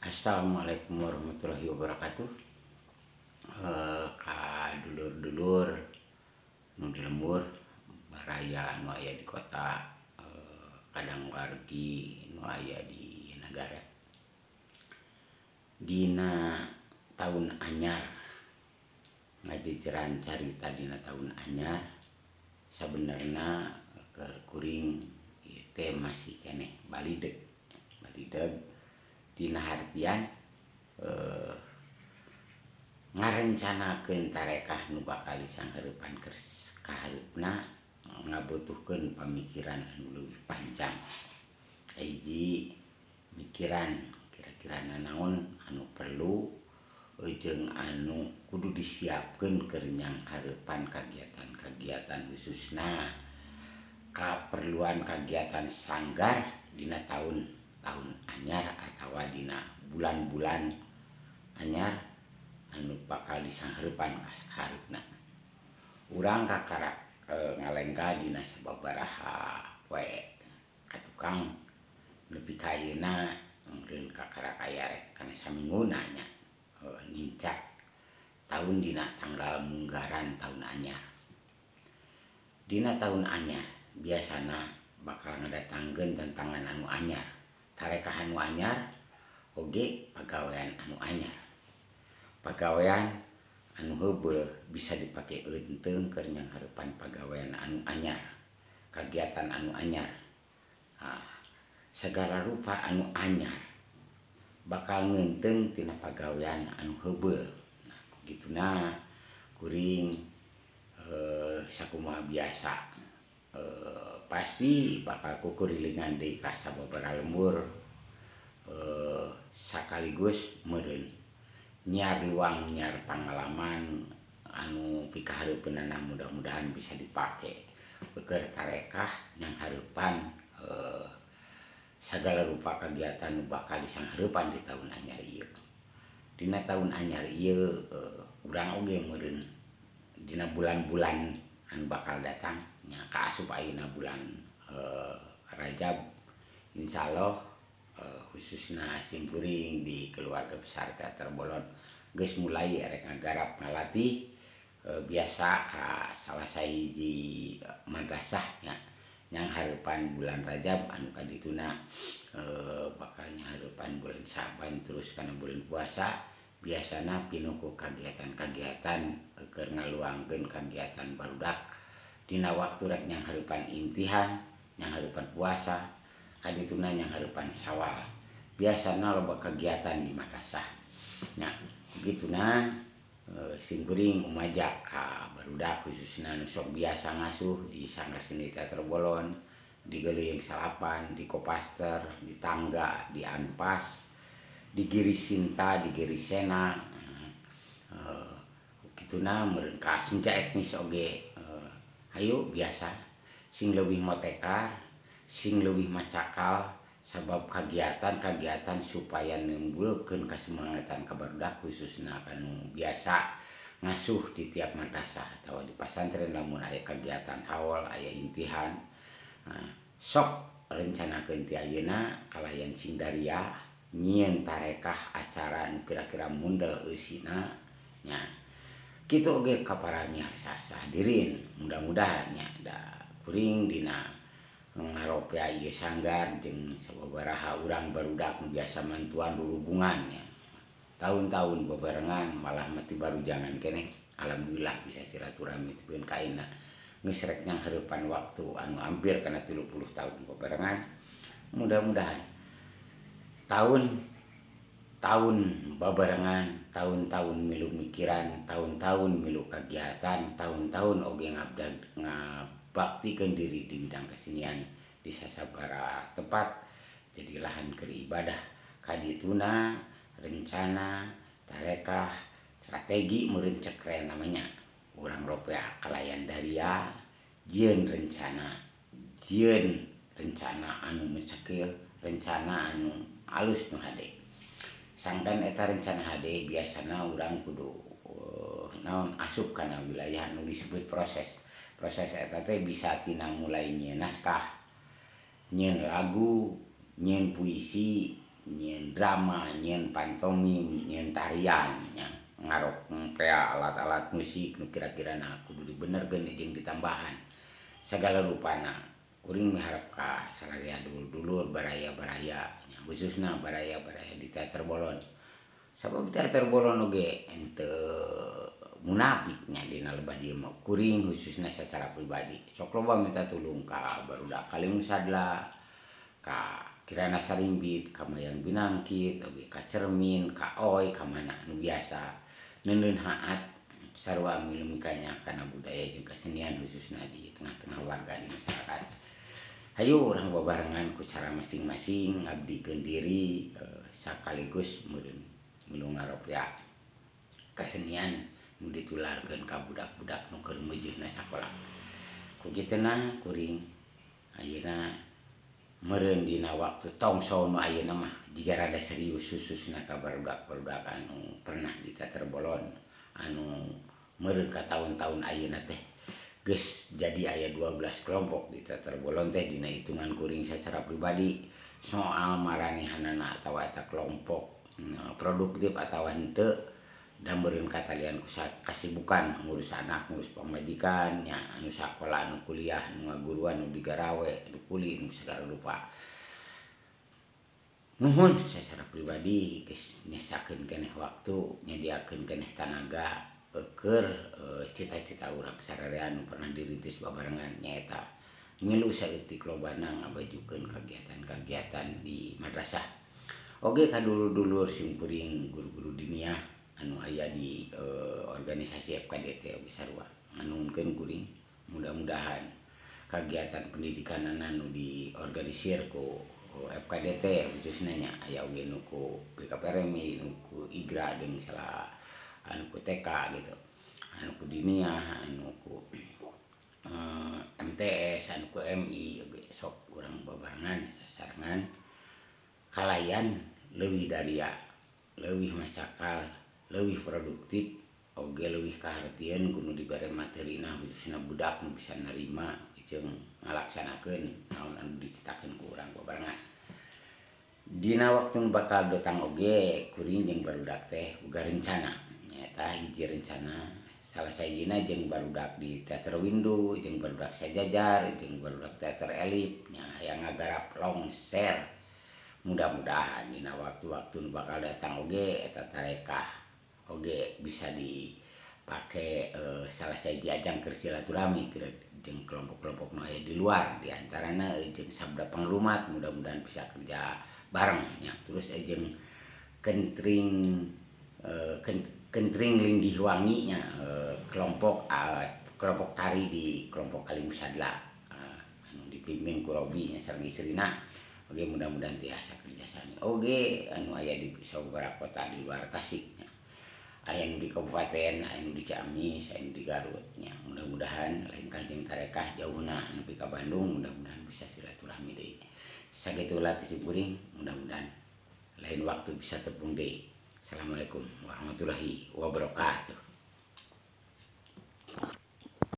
Assalamualaikum warahmatullahi wabarakatuh. Ka dulur-dulur nu di lembur, baraya nu aya di kota, kadang wargi nu aya di nagara. Dina taun anyar, ngajejeran carita dina taun anyar, sabenerna keur kuring ieu teh masih keneh balideg. Balideg dina hartian ngarencanakeun tarekah nu bakal disanghareupan ka hareupna ngabutuhkeun pamikiran anu leuwih panjang. Hiji mikiran kira-kira nanaon anu perlu jeung anu kudu disiapkeun keur nyanghareupan kagiatan-kagiatan, khususna kaperluan kagiatan sanggar dina taun taun anyar atawa dina bulan-bulan anyar anu bakal disanghareupan ka hareupna. Urang kakarak ngalengkah dina sababaraha poe ka tukang nepi ka ayeuna, meureun kakarak aya rek kana samingguna nya nincak taun dina tanggal munggaran taun anyar. Dina taun anyar biasana bakal ngadatangkeun tantangan anu anyar, tarekah anu anyar, oge pagawean anu anyar. Pagawean anu heubeul bisa dipake eunteung keur nyanghareupan pagawean anu anyar, kagiatan anu anyar. Sagala rupa anu anyar bakal ngeunteung tina pagawean anu heubeul. Nah, kituna kuring sakumaha biasa pasti bakal kukurilingan deui ka sababaraha lembur, sakaligus meureun nyiar luang, nyiar pangalaman anu pikahareupeunana mudah-mudahan bisa dipake keur tarekah nyanghareupan sagala rupa kagiatan nu bakal disanghareupan di taun anyar ieu. Dina taun anyar ieu urang oge meureun dina bulan-bulan anu bakal datang nya, kaasup ayeuna bulan Rajab, insyaallah khususna simkuring di keluarga besar Teater Bolon geus mulai erek ngagarap, ngalatih biasa ka salah sahiji madrasah nya, nyanghareupan bulan Rajab anu kadituna bakal nyanghareupan bulan Sa'ban terus kana bulan puasa. Biasana pinuh ku kagiatan-kagiatan keur ngaluangkeun kagiatan barudak dina waktu rek nyanghareupan imtihan, nyanghareupan puasa, kadituna nyanghareupan Sawal. Biasana loba kagiatan di madrasah nya. Kituna simkuring umajak ka barudak, khususna nu sok biasa ngasuh di Sanggar Seni Teater Bolon, di Geuleuyeng Salapan, di Kopaster, di Tangga, di Anpas, di Giri Sinta, di Giri Sena, kituna meureun ka Senja Etnis oge, hayu biasa sing leuwih motekar, sing leuwih macakal, sabab kagiatan-kagiatan supaya nimbulkeun kasemangatan ka barudak, khususna kanu biasa ngasuh di tiap madrasah atawa di pasantren. Lamun aya kagiatan haul, aya imtihan, sok rencanakeun ti ayeuna kalayan sing daria nyieun tarekah acara nu kira-kira mundel eusina nya. Kitu oge ka para miarsa hadirin, mudah-mudahan nya da kuring dina ngaropea ieu sanggar jeung sababaraha urang barudak nu biasa mantuan rurubungan nya, tahun-tahun bebarengan, malah mah ti barujangan keneh, alhamdulillah bisa silaturahmi tepikeun ka ayeuna geus rek nyanghareupan waktu anu hampir kana 30 tahun bebarengan. Mudah-mudahan tahun tahun babarengan, tahun-tahun milu mikiran, tahun-tahun milu kagiatan, tahun-tahun oge ngabaktikeun diri di bidang kesenian di sasabaraha tempat jadi lahan keur ibadah. Kadituna rencana, tarekah, strategi meureun cek namanya urang ropea kalayan daria jieun rencana, jieun rencana anu mencekil, rencana anu alus, nu hade. Sangkan eta rencana hade, biasana urang kudu naon, asup kana wilayah anu disebut proses. Proses eta teh bisa tina mulai nyieun naskah, nyieun lagu, nyieun puisi, nyieun nyieun drama, nyieun pantomim, nyieun tarian nya, ngarok alat-alat musik nu kira-kirana kudu dibenerkeun jeung ditambahan sagala rupana. Kuring miharep ka sararea dulur-dulur baraya-baraya nya, khususna baraya-baraya di teater bolon, sabab teater bolon oge henteu munafik nya. Dina lebah dieu mah kuring khususna sacara pribadi sok loba minta tulung ka barudak Kaliung Sadla, ka Kirana Sarimpit, ka Mayang Binangkit oge, ka Cermin, ka Oy, ka mana nu biasa neundeun haat sarua milu mikanya kana budaya jeung kesenian, khususna di tengah-tengah warga di masyarakat. Hayu urang babarengan ku cara masing-masing ngabdikeun diri sakaligus meureun milu ngaropea kesenian nu ditularkeun ka budak-budak nu keur meujeuhna sakola. Ku kituna kuring ayeuna meureun dina waktu tongsoh nu ayeuna mah jiga rada serius, khususna ka barudak-barudak anu pernah di teater bolon anu meureun ka taun-taun ayeuna teh geus jadi aya 12 kelompok di teater bolon teh. Dina hitungan kuring secara pribadi, soal maranehanana atawa eta kelompok produktif atawa henteu da meureun katalian ku kasibukan ngurus anak, ngurus pamajikan nya, anu sakola, anu kuliah, anu ngaguruan, nu digarawe, nu kuli, nu sagala rupa. Nuhun secara pribadi geus nyesakeun keneh waktu, nyadiakeun keneh tanaga keur cita-cita urang sararea nu pernah dirintis babarengan, nyaeta ngilu saeutik lobana ngabajukeun kagiatan-kagiatan di madrasah. Oge ka dulur-dulur simkuring guru-guru diniyah anu aya di organisasi FKDT oge sarua nganuhunkeun kuring. Mudah-mudahan kagiatan pendidikanana nu diorganisir ku FKDT khususna nya, aya oge nu ku BKPRMI, nu ku IGRA jeung salah anu ku TK gitu, anu ku diniyah, anu ku MTS, anu ku MI oge, sok urang babarengan sasarengan kalayan leuwih daria, leuwih macakal, leuwih produktif oge leuwih kahartieun ku nu dibere materina, khususna budak nu bisa narima jeung ngalaksanakeun naon anu dicitakeun ku urang babarengan. Dina waktu nu bakal datang oge kuring jeung barudak teh boga rencana, nyaeta hiji rencana salah sahijina jeung barudak di teater Windu, jeung barudak Sajajar, jeung barudak teater Elif nya, hayang ngagarap longser. Mudah-mudahan dina waktu-waktu nu bakal datang oge eta tarekah oge bisa dipake salah sahiji ajang keur silaturahmi jeung kelompok-kelompok nu aya di luar, diantarana jeung Sabda Pangrumat, mudah-mudahan bisa kerja bareng nya. Terus jeung Kentring Kentring Linggih Wangi nya, kelompok kelompok tari di kelompok Kalim Sadla anu dipimpin ku Robi nya sareng istrina oge, mudah-mudahan tiasa kerjasama oge. Anu aya di sababaraha kota di luar Tasik nya, aya nu di kabupaten, aya nu di Ciamis, aya nu di Garut nya, mudah-mudahan lengkah jeung tarekah jauhna nepi ka Bandung, mudah-mudahan bisa silaturahmi deui. Sakitu heula ti simkuring, mudah-mudahan lain waktu bisa tepung deui. Assalamualaikum warahmatullahi wabarakatuh.